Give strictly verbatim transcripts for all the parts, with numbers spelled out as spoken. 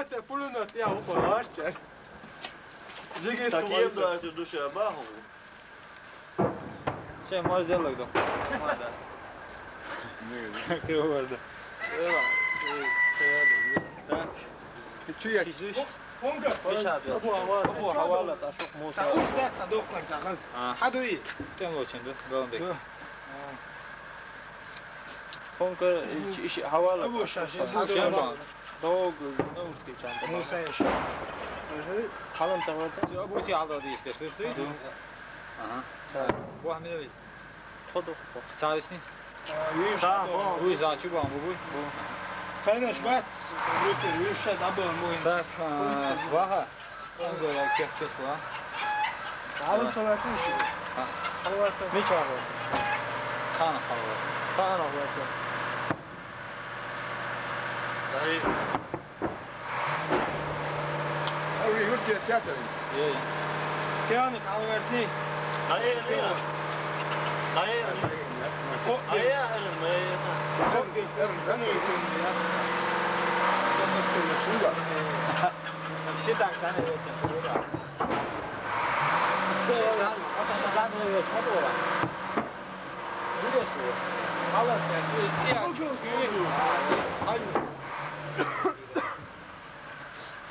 Te pulunot, jā, upo, ašķer. Zigi, Sa tu kjem man da tu dušā bahu. Šeit maz dialogu do. Mada. Krivo da. Evo, i, i, tak. Ti čuja. Ti zviš. Hungar. Pišā da. Obo havala. Obo havala, ta šok mūsu. Sa usta, sa doklan, sa gaz. A. Hadu i. Tem ločen, da, galam bek. Da. Hungar, iş, iş, havala. Obo šaš, šaš. Dog, ne urki čanta. Musa je šaš. Halam sa vrta. Obo ti halda di istešte, što? Aha. Bu hamile. Todo. Cavisni? Uj, znači, bu, bu, bu. Kajnač bac, ruke, uj, šaj, da bilo mu. Tak, a, vaha. Onda ja ček česla. Alın çalarsan işi. Ha. Alın çalarsan. Kan halva. Kan halva. Dayı. Abi yurt geçersen. Ye, ye. Kâni kalvertni. Dayı ne ya? Dayı. Ko- Dayı ya, herhalde, dayı ya. Ko- Erın, ben de ülkemde ya. Şunga. Şitak sana geçen. Şitak sana geçen.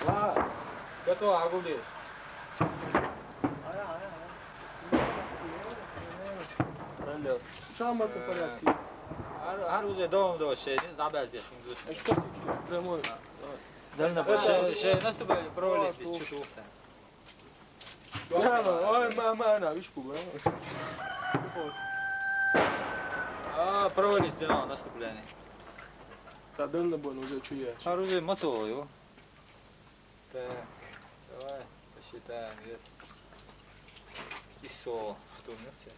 Ва, готово, агулдеш. Шамат порядки. Гьар, гьар узе дом дошей, не забездеш. Эшка сикти, прямой. Дальна. Шей, шей, наступай, провалитесь, чушу. Слава, ой, мама, она, вишку, бра. А, провалились, да, наступление. Та дальна бон уже чуя. Оружие мацо, ё. Так, давай посчитаем, где. Исо, что у нас?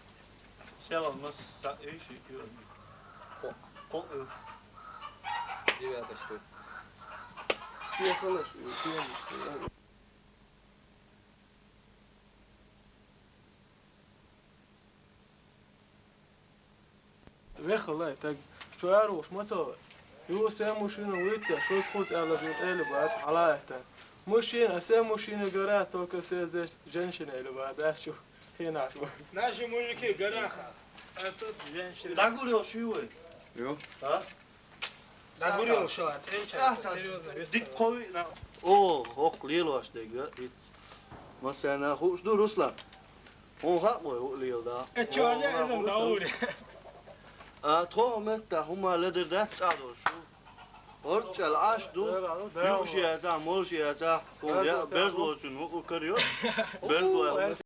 Сел у нас са-, иши, ё. Ко-, ко-, ё. Девятый, что ли? Съехалось, ё, съехалось. Вехалай, так, чуяр уш, мацалай. Ю се машина витя, шо скут яла бит эли бац, алай, так. Машина, се машина гора, только се здесь женщина эли бац, да, чу, хинаш, бац. Наши мужики в горах, а тут женщины. Так говорил, что его? Ё. А? Дагурел шо, отвечай, серьёзно, весь. Дик кови на. О, ок, лело аш дег, я, ит. Масяна хуш ду, Руслан. Он хак бой, о, лел да. Э, чё, я, я, эзем даури. А, то мет да, хума ледер да, цадо шу. Орчал аш ду. Юш я за, молш я за. О, я, берз лочун, о, карио. Берз ло.